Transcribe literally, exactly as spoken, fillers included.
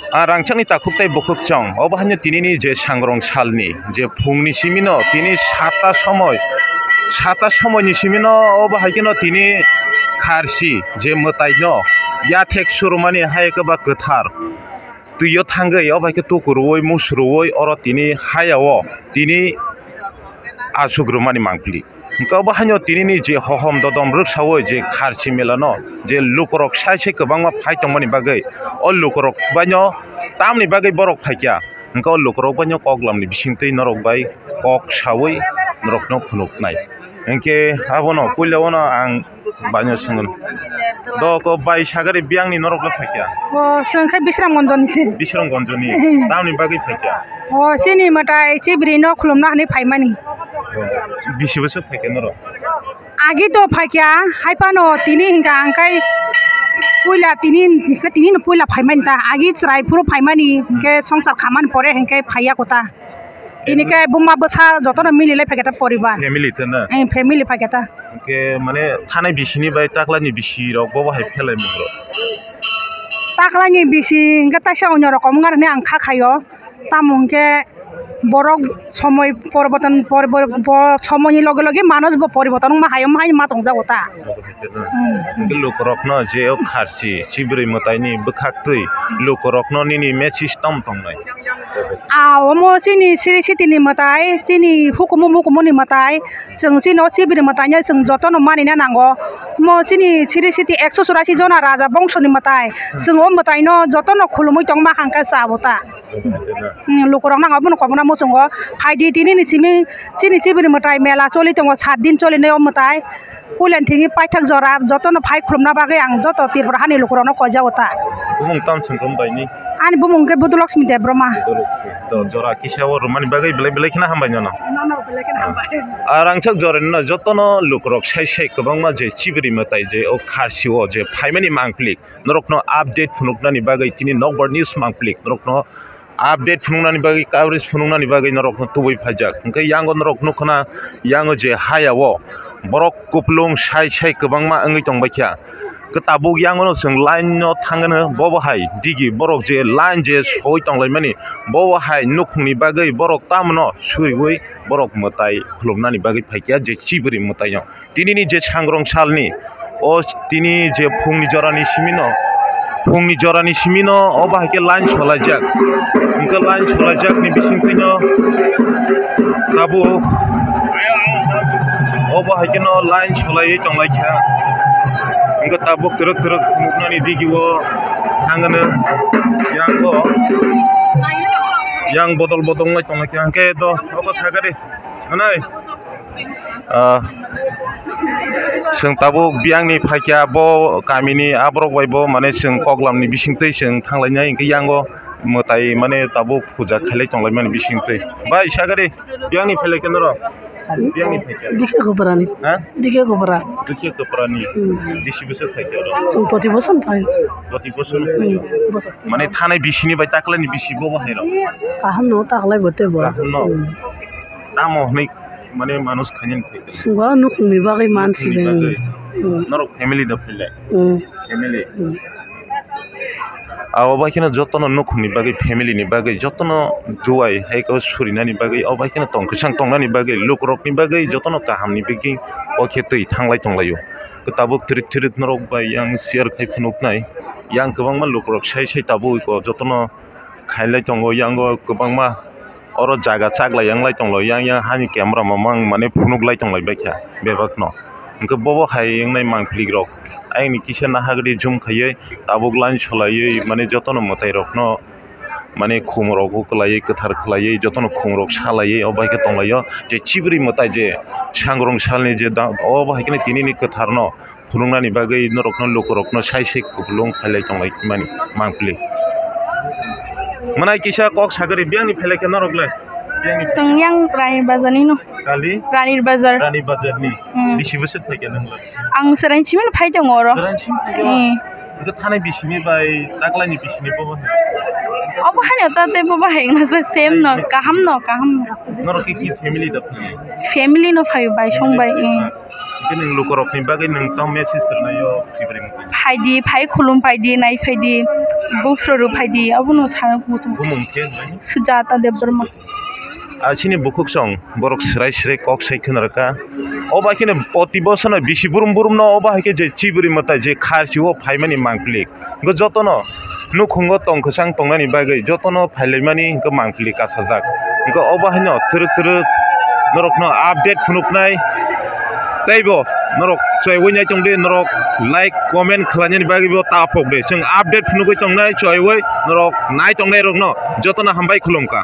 A rangchakni takhuk tei bukhuk chwng, obo haino tinini je sangrong salni je phungni simino tini sata somoi, sata somoini simino obo hai kheno tini kharsi je mwtaino yathek surumani hai khe ba kwthar twio thangwi obo hai khe tuku rwui musu rwui oro tini hayao tini asuk rwmani mangpili. Hwnkhe obo haino tinini je hohom dodom rwksaui je kharchi melano je lukurok sai sai kwbangma phai tongmani bagwi, o lukurok baino tamni bagwi borok phaikha, hwnkhe o lukurok baino koklamni bisingtwi norok bai kok saui norokno phunuknai. Hwnkhe abono puila ono ang baino swngwi, do ko bai sagari biyangni norokno phaikha? O, swngkhe Bisramganjoni se. Bisramganjoni. Tamni bagwi phaikha? O, chini mwtai chibrino khulumna hwnwi phaimani. Bisi bwswk phaikha norok? Agi to phaikha, hai phano tini hinkha ang khai puila tini, hinkhe tini no puila phaimani ta. Agi chwrai phuru phaimani, hinkhe songsar khamani pore hinkhe phaiya kota. Tini khe buma bwsa jotono mili lai phaikha ta poribar. Family to na? Eh, family phaikha ta. Hinkhe mane thanai bisini bai taklani bisirok bobo hai phelai mungrok? Taklani bisi hinkhe taisa onyo rokom wngkha hwnwi ang kha khaio. Tamo hwnkhe borok somoi poriborton, poribor-, bo-, somoini loge loge manuj bo poriborton wngma hai, wngma hai ma tongjago ta. Hmm. Hwnkhe lukurokno je o kharchi chibrwi mwtaini bwkhaktwi lukurokno nini message tamo tongnai? A, omo chini siri sitini mwtai, chini hukumu mukumuni mwtai, chwng chini o chibrwi mwtaino chwng jotono manina nango. Omo chini siri siti ekso churasi jona raja bongsoni mwtai, chwng o mwtaino jotono khulumui tongma hwnkhe cha bo ta. Hmm, lukurok nang abono kokna muchungo. Phaidi tinini simi chini chibrwi mwtai mela choli tongo, sat din cholinai o mwtai. Puilani thengwi paithak jora jotono phai khulumna bagwi ang joto Tripura hani lukurokno koijago ta. Bumung tamo chwng khe baini? Ani bumung khe Budulokchmi Debbarma. Budulokchmi. To jora kisa o rwmani bagwi belai belai kheno hambai nono. Nono belai kheno hambai. A rangchak jorani no jotono lukurok sai sai kwbangma je chibrwi mwtai je o kharchi o je phaimani mangpili. Norokno update phunuknani bagwi tini Nokbar News mangpili norokno update phunuknani bagwi, coverage phunuknani bagwi norokno tubui phaijak. Hwnkhe yango norok nukha na, yango je hayao borok kupulung sai sai kwbangma wngwi tongbaikha. Khe tabuk yangono chwng line-o thangano, bobo hai digi borok je line je soi tonglaimani, bobo hai nukhungni bagwi borok tamno suriui borok mwtai khulumnani bagwi phaikha je chibrwi mwtaino. Tinini je sangrong salni, o tini je phungni jorani simino, phungni jorani simino obo hai khe line solaijak. Hwnkhe line solaijakni bisingtwino tabuk obo hai kheno line solaiwi tonglaikha. Hwnkhe tabuk twrwk twrwk nuknani digio thangano, yango yang bodol bodol wngwi tonglaikha. Hwnkhe do obo sakari, hwnwi. Ah, chwng tabuk biyangni phaikha, bo kamini aborok bai bo, mane, chwng koklamni bisingtwi chwng thanglainai, hwnkhe yango mwtai, mane, tabuk puja khailai tonglaimani bisingtwi. Bai, sagari, biyangni phailaikha norok? Biyangni phaikha? Dikhe Koprani. Ha? Dikhe Kopra. Dikhe Koprani. Hmm. Bisi bosor phaikha oro? Chwng poti bosor phai. Poti bosor phaio? Hmm, bosor. Mane, thanai bisini bai taklaini bisi bo bo haino? Kaham no, taklai bo tei bo. Kaham no? Hmm. Tamo hwnwi mane manuj khainani phaikha? Chwngbo nukhungni bagwi mansi. Nukhungni bagwi. Hmm. Norok family da phailai? Hmm. Family? Hmm. Abo bai kheno jotono nukhungni bagwi, family ni bagwi, jotono duai hai khe surinani bagwi, abo bai kheno tong kwchang tongnani bagwi, lukurokni bagwi, jotono kahamni bagwi o khe twi thanglai tonglaio. Tabuk trik trik norok bai yang share khai phunuknai, yang kwbangma lukurok sai sai tabuk jotono khailai tongo, yango kwbangma oro jaga chaklai yang lai tonglo, yang yang hani camera mamang mane phunuk lai tonglai baikha bebakno. Hwnkhe bobo hai wngnai mangpili rok, ayangni kisa nahagri jum khaiwi tabuk line solaiwi mane jotono mwtai rokno mane khum rok kwlaiwi kwthar khwlaiwi jotono khum rok salaiwi o bai khe tonglaio. Je chibri mwtai je sangrong salni je da o bai khe tinini kwtharno phunuknani bagwi norokno lukurokno sai sai kupulung phailai tonglai mani mangpili. Mwnai kisa kok sagari biyangni phailai khe norok le? Biyangni Swng yang Rani Bazar ni no. Kali? Rani Bazar. Rani Bazar ni. Hmm. Bisi bwswk phaikha nwng le? Ang Seraing simi phai tongo oro. Seraing simi phaikha? Hmm. Hwnkhe thanai bisini bai taklaini bisini bo hai? Obo haino ta tei bo bahai wngna se same no, kaham no, kaham no. Norok ki ki family da phai? Family no phai bai song bai. Hmm. Hwnkhe nwng lukurokni bagwi nwng tamo message rwnaio Tripura ni? Phaidi, phai khulum phaidi, nai phaidi, books rw phaidi, abono sa muchung. Bumung khe nai? Sujata Debbarma. A chini bukhuk song borok swrai swrai kok sai khwna rwkha. O bai kheno poti bosono bisi burum burum no o bahai khe je chibri mwtai je khar si o phaimani mangpili. Hwnkhe jotono nukhungo tong kwchang tongnani bagwi jotono phailaimani hwnkhe mangpili kasajak. Hwnkhe obo haino twrwk twrwk norokno update phunuknai. Teibo norok choiwi nai tongdi, norok like, comment khlainani bagwi bo ta phokdi. Chwng update phunugwi tongnai, choiwi norok nai tongnai rokno jotono hambai khulumkha.